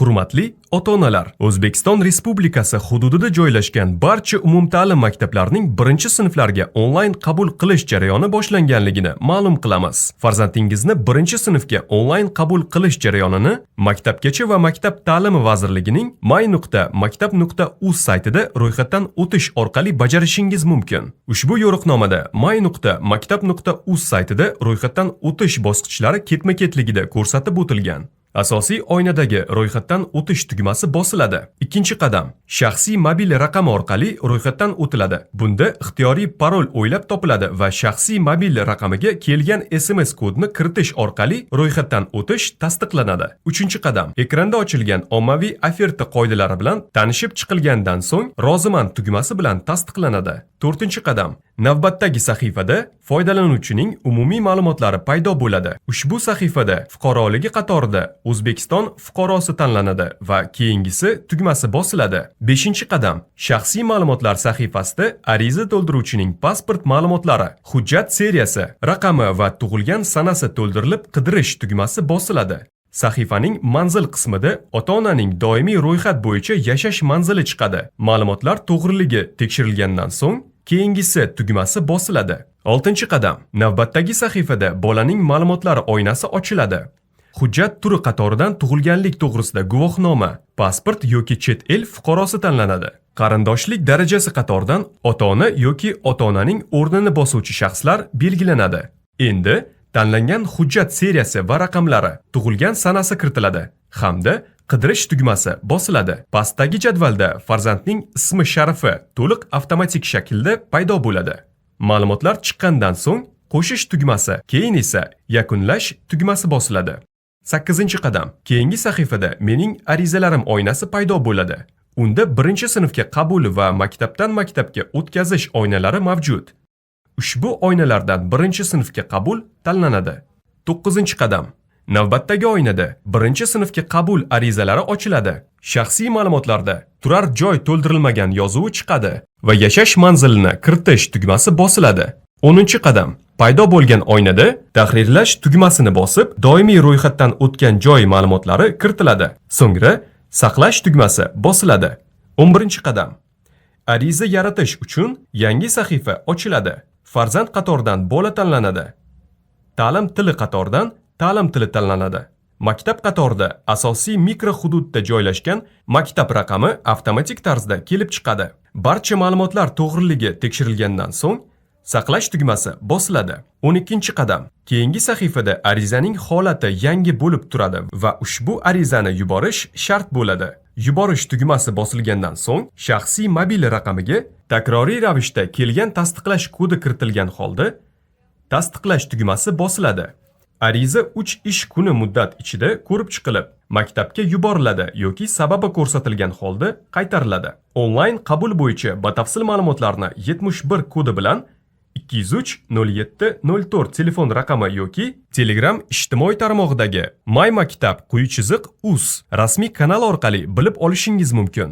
Hurmatli ota-onalar, O'zbekiston Respublikasi hududida joylashgan barcha umumta'lim maktablarining birinchi sinflarga onlayn qabul qilish jarayoni boshlanganligini ma'lum qilamiz. Farzandingizni birinchi sinfga onlayn qabul qilish jarayonini Maktabgacha va maktab ta'limi vazirligining my.maktab.uz saytida ro'yxatdan o'tish orqali bajarishingiz mumkin. Ushbu yo'riqnomada my.maktab.uz saytida ro'yxatdan o'tish bosqichlari ketma-ketligida ko'rsatib o'tilgan. Asosiy oynadagi ro'yxatdan o'tish tugmasi bosiladi. Ikkinchi qadam: shaxsiy mobil raqami orqali ro'yxatdan o'tiladi. Bunda ixtiyoriy parol o'ylab topiladi va shaxsiy mobil raqamiga kelgan SMS kodni kiritish orqali ro'yxatdan o'tish tasdiqlanadi. Uchinchi qadam: ekranda ochilgan ommaviy oferta qoidalari bilan tanishib chiqilgandan so'ng "Roziman" tugmasi bilan tasdiqlanadi. To'rtinchi qadam: navbatdagi sahifada foydalanuvchining umumiy ma'lumotlari paydo bo'ladi. Ushbu sahifada fuqaroligi qatorida O'zbekiston fuqarosi tanlanadi va "Keyingisi" tugmasi bosiladi. Beshinchi qadam: shaxsiy ma'lumotlar sahifasida ariza to'ldiruvchining pasport ma'lumotlari, hujjat seriyasi, raqami va tug'ilgan sanasi to'ldirilib, "Qidirish" tugmasi bosiladi. Sahifaning manzil qismida ota-onaning doimiy ro'yxat bo'yicha yashash manzili chiqadi. Ma'lumotlar to'g'riligi tekshirilgandan so'ng "Keyingisi" tugmasi bosiladi. Oltinchi qadam: navbatdagi sahifada bolaning ma'lumotlari oynasi ochiladi. Hujjat turi qatoridan tug'ilganlik to'g'risida guvohnoma, pasport yoki chet el fuqarosi tanlanadi. Qarindoshlik darajasi qatoridan ota-ona yoki ota-onaning o'rnini bosuvchi shaxslar belgilanadi. Endi tanlangan hujjat seriyasi va raqamlari, tug'ilgan sanasi kiritiladi hamda "Qidirish" tugmasi bosiladi. Pastdagi jadvalda farzandning ismi sharifi to'liq avtomatik shaklda paydo bo'ladi. Ma'lumotlar chiqqandan so'ng "Qo'shish" tugmasi, keyin esa "Yakunlash" tugmasi bosiladi. Sakkizinchi qadam: keyingi sahifada "Mening arizalarim" oynasi paydo bo'ladi. Unda birinchi sinfga qabul va maktabdan maktabga o'tkazish oynalari mavjud. Ushbu oynalardan birinchi sinfga qabul tanlanadi. To'qqizinchi qadam: navbatdagi oynada birinchi sinfga qabul arizalari ochiladi. Shaxsiy ma'lumotlarda "Turar joy to'ldirilmagan" yozuvi chiqadi va yashash manzilini kiritish tugmasi bosiladi. 10-qadam: paydo bo'lgan oynada "Tahrirlash" tugmasini bosib, doimiy ro'yxatdan o'tgan joy ma'lumotlari kiritiladi. So'ngra "Saqlash" tugmasi bosiladi. 11-qadam: ariza yaratish uchun yangi sahifa ochiladi. Farzand qatoridan bola tanlanadi. Ta'lim tili qatoridan ta'lim tili tanlanadi. Maktab qatorida asosiy mikro hududda joylashgan maktab raqami avtomatik tarzda kelib chiqadi. Barcha ma'lumotlar to'g'riligi tekshirilgandan so'ng "Saqlash" tugmasi bosiladi. 12-qadam: keyingi sahifada arizaning holati yangi bo'lib turadi va ushbu arizani yuborish shart bo'ladi. "Yuborish" tugmasi bosilgandan so'ng shaxsiy mobil raqamiga takroriy ravishda kelgan tasdiqlash kodi kiritilgan holda "Tasdiqlash" tugmasi bosiladi. Ariza 3 ish kuni muddat ichida ko'rib chiqilib, maktabga yuboriladi yoki sababi ko'rsatilgan holda qaytariladi. Onlayn qabul bo'yicha batafsil ma'lumotlarni 71 kodi bilan 203 07 04 telefon raqami yoki Telegram ijtimoiy tarmog'idagi My Maktab quyi chiziq uz rasmiy kanal orqali bilib olishingiz mumkin.